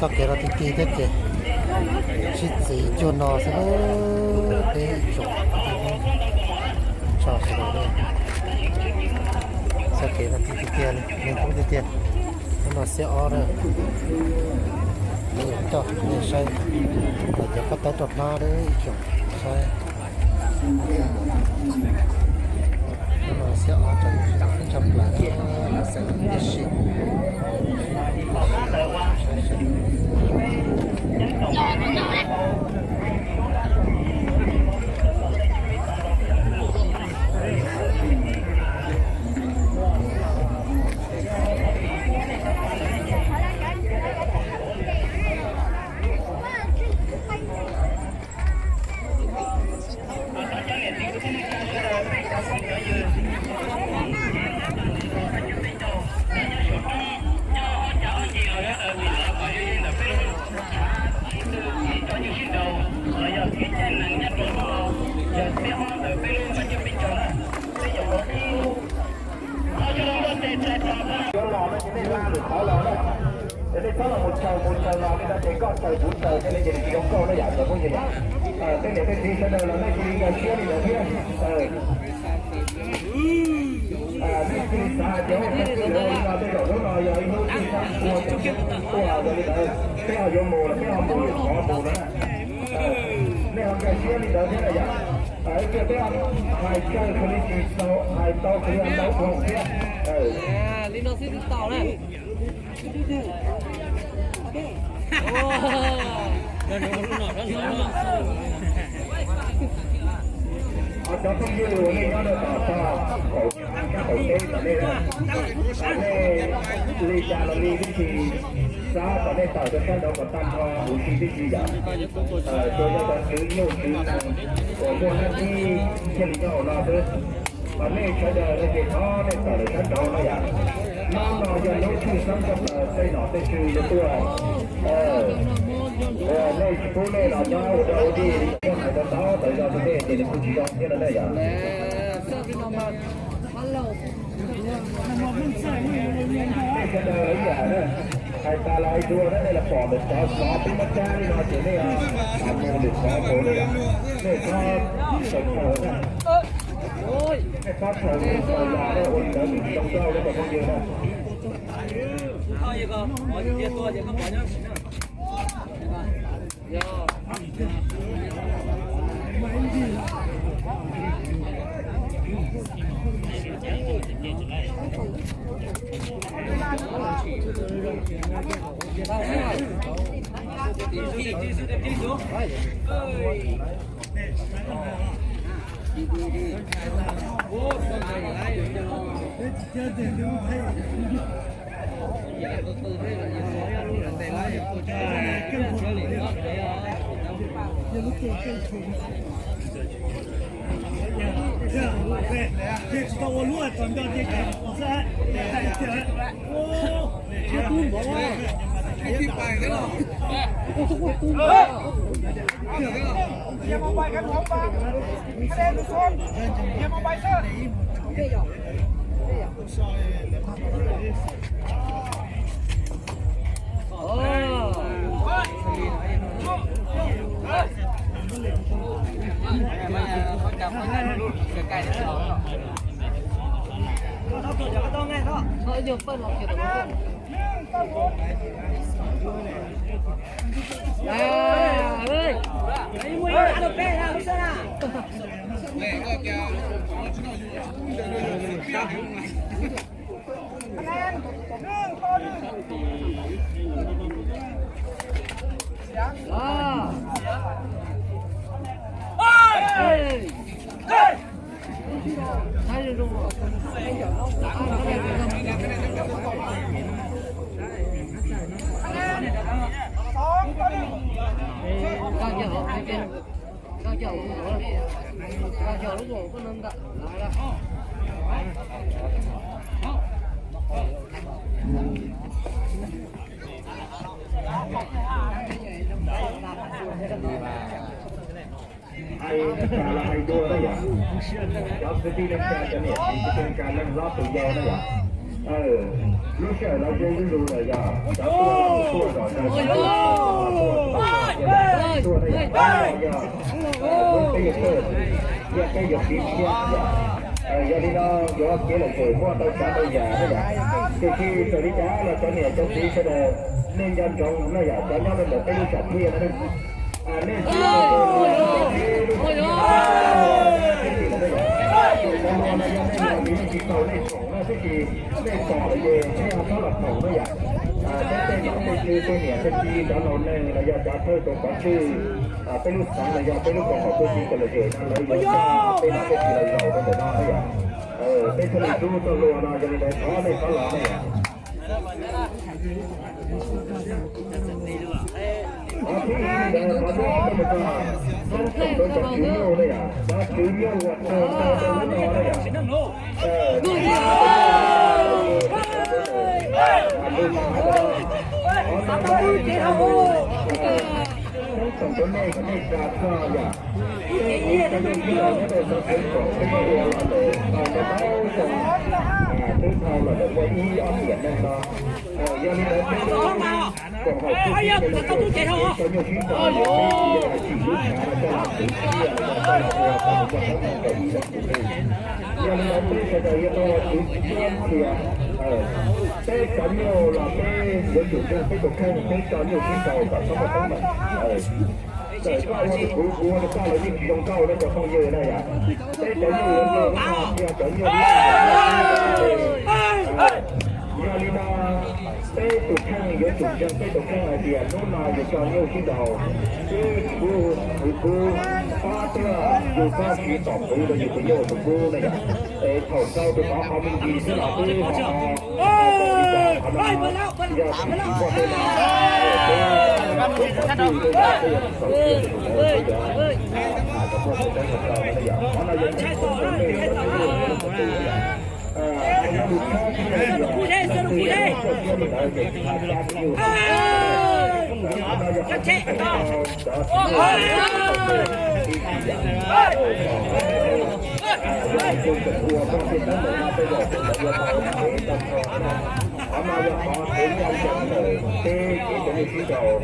Txoj kev no ti ti thiab ces sib txiv cuag no xwb, peb ib tsoom tso sawv daws, txoj kev no ti ti tiag li, neeg poob tiag tiag. Lub no xiab ob na, coj nej saib, cov koj tawb rau hnab ib tsoom saib. Lub no xiab ob, tseem tshaj plaws, xeem tib si. Cov los no ces nej la lwm qhov los na. Ces nej txhob los mus tsaws mus tsaws los li no ces koj tsaws kuv tsaws thiaj li ces nws tsis zoo nkauj na yom cov phooj ywg yom. Tej niam tej txiv sawv daws los nej cia li nkag siab li ntawd thiab. Nej cia li xav hais tias ua txij lawv ua li no tej zaum hnub no yog ib hnub txij sab ua ua yog li ntawd peb ho yuav mus los peb ho mus lwm qhov mus no na. Nej ho nkag siab li ntawd thiab na yom. Ib pliag peb hais chaw khaws li tsis tau, hais tau khaws li tau khoom thiab. Li no xwb twb tau na. Cov phooj ywg uas nej nyob rau tom tog qaum teb tom nej, nej li cas los li tib si, xav kom nej tawm rau sab nraud kom tag nrho huv si tib si yom. Tsuas yog cov tswv nyuj tswv nees uas muaj hnab cib thiaj li nyob hauv no xwb. Mas nej sawv daws no ces thov nej tawm lawm sab nraud no yom. Hnub no yog hnub tshwj xeeb tshaj plaws tej nom tej tswv yuav tuaj. Nej tsis pub nej los nyob ua dog ua dig li muaj hais tau ntau tawm zog rau nej ces nws kuj tsis zoo thiab no na yom. Nej sawv daws ib yam na, hais tas los hais dua na, nej los pom ntawm cov xov peb muab cab li no ces nej mus lwm qhov mus na yom. Nej txhob tawm plaws na. Nej txhob tawm plaws los ua li ntawd nws tsis zoo nkauj na cov phooj ywg na. Hais tas los hais dua na yom. Cov kwv tij neej tsa, cov niam txiv kwv tij neej tsa, leej hlob tus yau na yom. Lub Sij hawm no zoo zuj zus lawm yog cov tuaj tuaj zom zaws, cov tuaj tuaj tuaj tuaj yog peb yawg thawj, yog peb yawg txiv tshiab yom. Yog li no yuav kev lom zem muaj ntau tsav ntau yam na yom. Tiam sis txawm li cas los cov niam cov txiv sawv daws nej nco ntsoov na yom, cov nyob rau ntawm peb lub sam thiaj na, nej tsis tau na yom, nej tsis tau nej tsoom na, tib si nej pom lawm ces nej ho txhob los phoom na yom. Peb tej nom tej tswv tej niam tej txiv cov laus neeg los yog cov thawj cov pov tswj peb lub xeev los yog peb lub koom haum tuaj txiv cov lom zem no lawv yuav coj peb nom tej tswv los zaum rau ntawm no na yom. Peb thiaj li rub txoj hlua no, yog li ntawd thov nej txhob los na yom. Qhov thib ib ntawd qhov thib ob ntawd mus txog txheeb tsoom rau cov tswv nyuj na yom, cov tswv nyuj uas raug tau rau lub no na yom. Txheeb tsoom rau nej kom nej tsa txog yom. Tej uas cov nyuj sib daus nyob rau xov xeev kom peb ua los ntawm tau ntau ntau xyoo, twb dhau los ntawm muaj ib ob tiam neeg no. Yog li ntawd peb koom haum tub txib cov nyuj sib daus, cov nyuj sib daus, peb yuav tsim lub tshav no coj los kwv txhiaj los yog coj los ua tau mus koj teeb meem rau ib leej kwv tij. Yog li ntawd peb sawv daws yuav tau ua kwv txhiaj, peb cov nyuj los peb yuav tsum ntseeg peb tus kheej, peb tso nyuj sib daus kom txhob muaj teeb meem. Txawm koj ua rau kuv, kuv ua rau koj los yeej tsis zoo nkauj na cov phooj ywg na yom. Peb cov nyuj yuav tau ua cov nyuj loj. Yog li no peb tus kheej yuav tsum ntseeg peb tus kheej hais tias hnub no yus tso nyuj sib daus, twb tsis pub kuv, kuv pab tuaj yus txhob siv tom qwv rau yus tus nyuj tus kub na yom. Es thaum rau tus tod qhov me ntsis xwb los twb ho ho li cas, qhov no yog tsis tsis muaj tej no, peb, peb qhov twj tej yam peb yuav tsis txaus siab rau tus ntawd, peb yuav hais kom muaj tej teeb meem rau na yom. Qhov no yog txheeb tsoom rau nej cov tswv nyuj cov nyuj qhov twg na yom. Hais no mus tshab thiab yog leej twg yog muaj txoj siab li ntawd ces tsis hais cab tus nyuj. Qhov no yog qhov txheeb tsoom rau cov tswv nyuj, ib tsis yam, yog tus tseem ua muaj tej teeb meem no tej zaum tus ntawd yuav tau ev tau kho na. Qhov no yog qhov kev ncaj ncees ntawm peb kev cov nyuj sib daus,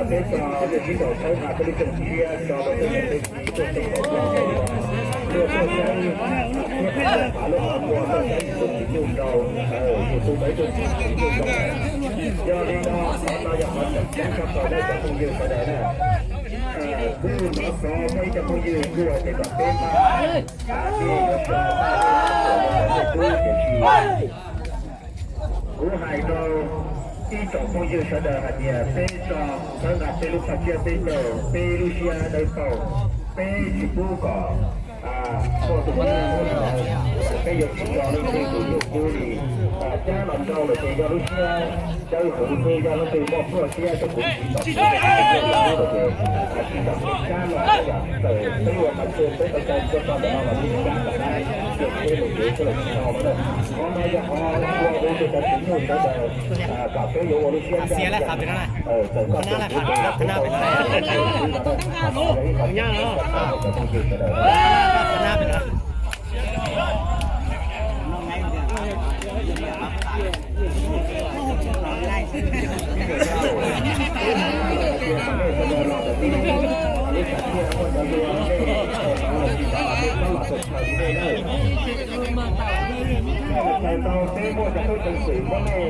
peb cov nyuj sib daus txhawb nqa peb lub tseem tshiab tso rau tej niam tej txiv tuaj teem kom tuaj, tuaj tuaj saib, tuaj saib lub hauv paus tuaj saib yus tus tswv nyuj rau, yus tus ntawd tuaj tsim tswv nyuj rau. Yog li no qhov no yog qhov tseem ceeb tshaj plaws na cov phooj ywg sawv daws na. Kuv hnov xov muaj ib co phooj ywg kuj hais tias kom peb pab, peb yuav tso pab rau cov nyuj kub, tiam sis kuv hais rau ib tsoom phooj ywg sawv daws hais tias peb tso, txhawb nqa peb lub qhov tsiab peb taug, peb lub siab dawb paug, peb tsis pub kom muaj tus phooj ywg hnub no peb yuav tsis tso leej twg tus nyuj kub li. Cab los rau lawm ces yog lub siab dawb huv xwb, yog leej twg muaj pluaj siab ces kuv tsis tsom kwm leej twg tus nyuj kub lawm ces tsis tsom kwm, cab los yom. Txawm peb ua qhov twg peb tau tau tso tso ntawm no los yeej cab kom dai, ces peb mus kev xwb los tsis tau na. Qhov no yog qhov ua rau cov tswv nyuj sawv daws kom peb yuav ua lub siab ncaj ncees. Txawm koj tseem kuv tseem yog kuv tau txais tus nyuj kub no, qhov no yog ib qho tseem ceeb tshaj plaws rau cov phooj ywg sawv daws. Tau peb muaj cov tub ceev xwm muab nej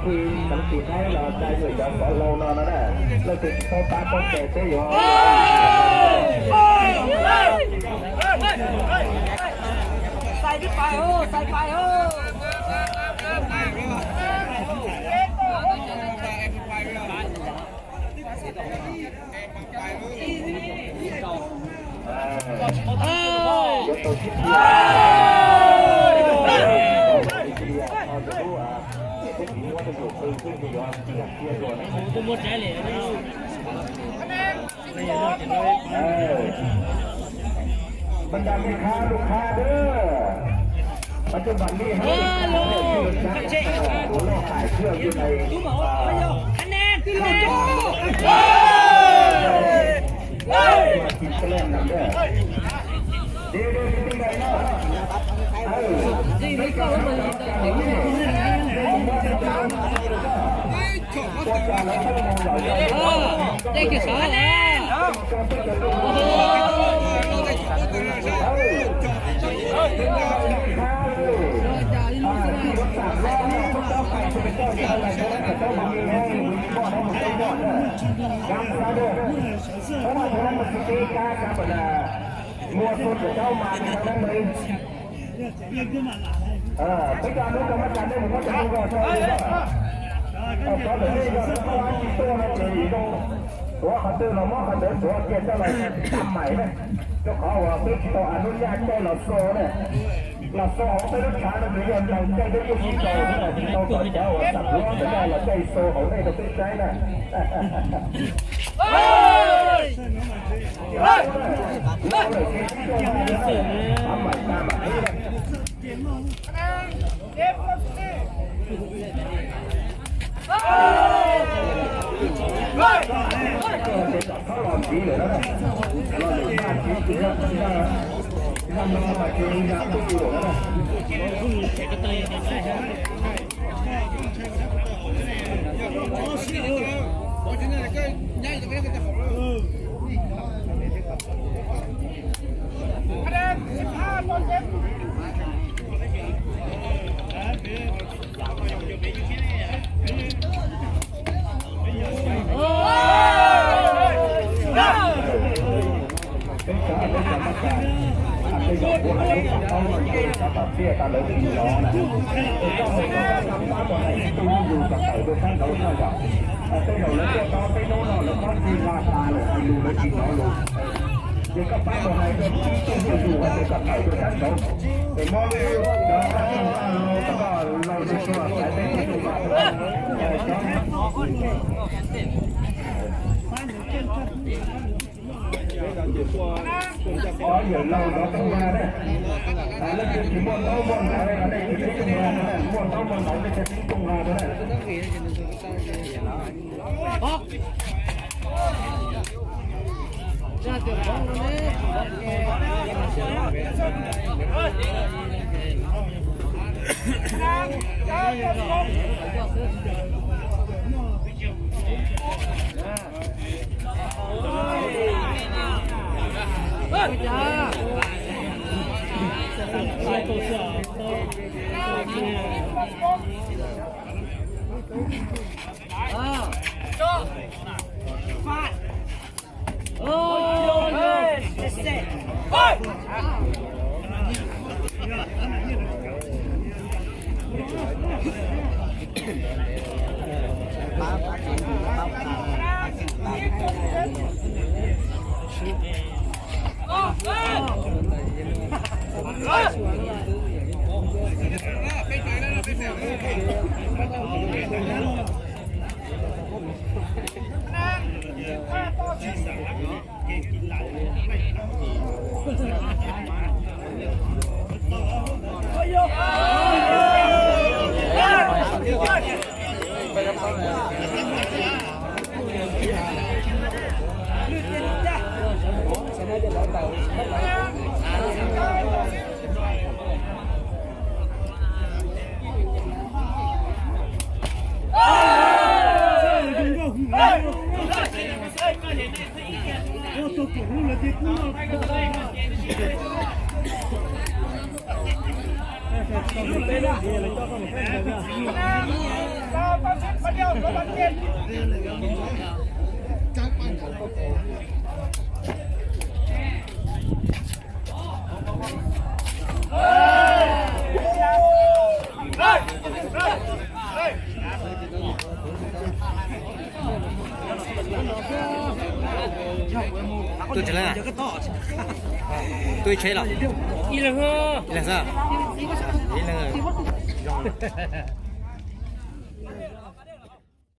khi teev tis qaib los dai mus cov xov hlau no no na, leej twg tsis paub pab txhob txais peb yuav Xais pais os, xais pais os. Mas cas peb khab lub khab dab, mas coj npam li hab, ua loj hais thiaj li hais. Mas tsis plej nab, ces tus tij laug no, peb cov khab cov cag no ne, nej mus muab tej cov Muaj tuaj tsis tau mas li no na. Peb cov lub rau mab cas nej mus muab cov lub rau tso li na. Cov lawm nej yog tsis tuaj no ces zoo tuav qhov twg los muab qhov ntawd tuav kiag coj los tag maim na. Rau qhov uas peb tsis tau a lub nyaj caij los xo na. Los xo hauv peb lub tshav no nws yog ntaus caij peb kuj tsis tau na, tsis tau kom cov uas xam huab ntawd los caij xo hauv nej rau peb saib na. Peb cov, peb cov mab cas, peb cov kuv hais lub xov tooj no ces xov tooj txiaj tas lawv tsis hnov na. Es koj mus koj pab mus hais ib tug zuj zus kom tawm rau sab nraud koj yom. Tej zaum lawv tuaj tau peb hnub no lawv pab txi la tas lawm hais lus lawv tsis hnov lus. Ces koj pab mus hais rau ib tug zuj zus hais tias kom tawm rau sab nraud. Es muab lub cov pab txi la los koj laus tsuag tsuag hais peb tug vaj. Ob yawm laus zov tooj va na. Leej twg tsis muaj ntaub muaj ntawv no nej tsis pib tooj va no na, muaj ntaub muaj ntawv nej thiaj pib tooj va no na. Tuaj tsawg leej? Tuaj ib tsheb los? Ib leeg xwb. Ib leeg zoo.